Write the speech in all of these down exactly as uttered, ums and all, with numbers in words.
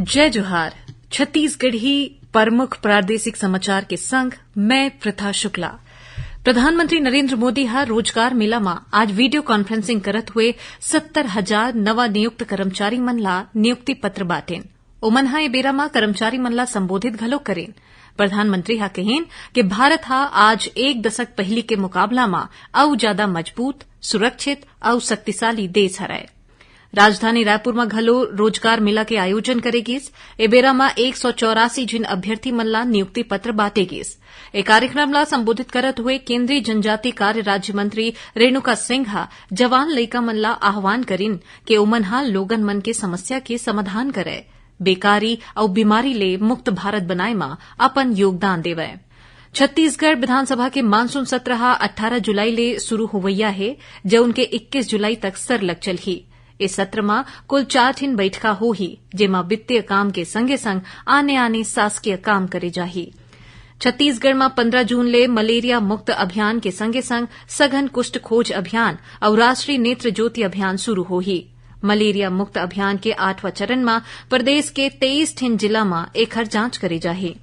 जय जोहार। छत्तीसगढ़ी प्रमुख प्रादेशिक समाचार के संग मैं प्रथा शुक्ला। प्रधानमंत्री नरेंद्र मोदी ह रोजगार मेला म आज वीडियो कॉन्फ्रेंसिंग करत हुए सत्तर हजार नवा नियुक्त कर्मचारी मन ला नियुक्ति पत्र बांटेन। ओमन ह ए बेरा म कर्मचारी मन ला संबोधित घलो करेन। प्रधानमंत्री ह कहिन कि भारत ह आज एक दशक पहिली के मुकाबला म अउ जादा मजबूत, सुरक्षित अउ शक्तिशाली देश हरय। राजधानी रायपुर म घलो रोजगार मेला के आयोजन करे गिस। ए बेरा म एक सौ चौरासी झिन अभ्यर्थी मन ला नियुक्ति पत्र बांटे गिस। ए कार्यक्रम ला संबोधित करत हुए केंद्रीय जनजाति कार्य राज्य मंत्री रेणुका सिंह ह जवान लइका मन ला आह्वान करिन के ओमन ह लोगन मन के समस्या के समाधान करय, बेकारी अउ बीमारी ले मुक्त भारत बनाए म अपन योगदान देवय। छत्तीसगढ़ विधानसभा के मानसून सत्र ह अट्ठारह जुलाई ले शुरू होवइया हे, जउन के इक्कीस जुलाई तक सरलग चलही। ए सत्र म कुल चार ठिन बइठका होही, जेमा वित्तीय काम के संगे-संग आने-आने शासकीय काम करे जाही। छत्तीसगढ़ म पंद्रह जून ले मलेरिया मुक्त अभियान के संगे-संग सघन कुष्ठ खोज अभियान अउ राष्ट्रीय नेत्र ज्योति अभियान शुरू होही। मलेरिया मुक्त अभियान के आठवां चरण म प्रदेश के तेईस ठिन जिला म एखर जांच करे जाही।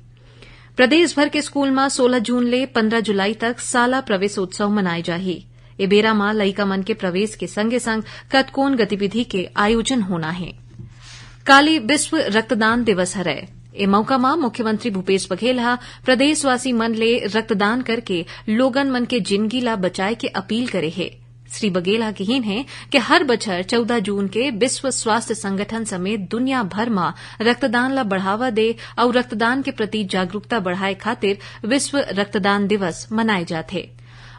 प्रदेश भर के स्कूल म सोलह जून ले पंद्रह जुलाई तक शाला प्रवेशोत्सव मनाए जाही। ए बेरा म लइका मन के प्रवेश के संगे-संग कतकोन गतिविधि के आयोजन होना हे। काली विश्व रक्तदान दिवस हरय। ए मौका म मुख्यमंत्री भूपेश बघेल ह प्रदेशवासी मन ले रक्तदान करके लोगन मन के जिनगी ला बचाए के अपील करे हे। श्री बघेल ह कहिन हे कि हर बछर चौदह जून के विश्व स्वास्थ्य संगठन समेत दुनिया भर म रक्तदान ला बढ़ावा दे अउ रक्तदान के प्रति जागरूकता बढ़ाए खातिर विश्व रक्तदान दिवस मनाए जाथे।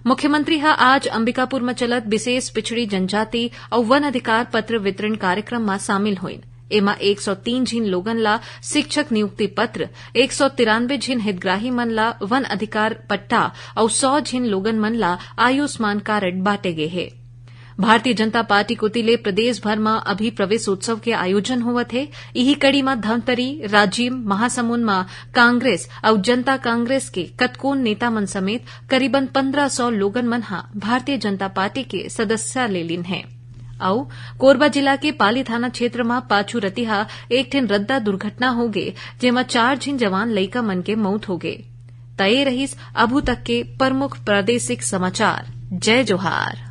मुख्यमंत्री ह आज अंबिकापुर म चलत विशेष पिछड़ी जनजाति अउ वन अधिकार पत्र वितरण कार्यक्रम म शामिल होइन। एमा एक सौ तीन झिन लोगन ला शिक्षक नियुक्ति पत्र, एक सौ तिरानबे झिन हितग्राही मन ला वन अधिकार पट्टा अउ सौ झिन लोगन मन ला आयुष्मान कारड बांटे गे हे। भारतीय जनता पार्टी कोति ले प्रदेश भर म अभी प्रवेश उत्सव के आयोजन होवत हे। इही कड़ी म धमतरी, राजिम, महासमुंद म कांग्रेस अउ जनता कांग्रेस के कतकोन नेता मन समेत करीबन पंद्रह सौ लोगन मन ह भारतीय जनता पार्टी के सदस्यता ले लिन हे। अउ कोरबा जिला के पाली थाना क्षेत्र म पाछू रतिहा एक ठिन रद्दा दुर्घटना होगे, जेमा चार झिन जवान लइका मन के मउत होगे। त ए रहिस अभू तक के प्रमुख प्रादेशिक समाचार। जय जोहार।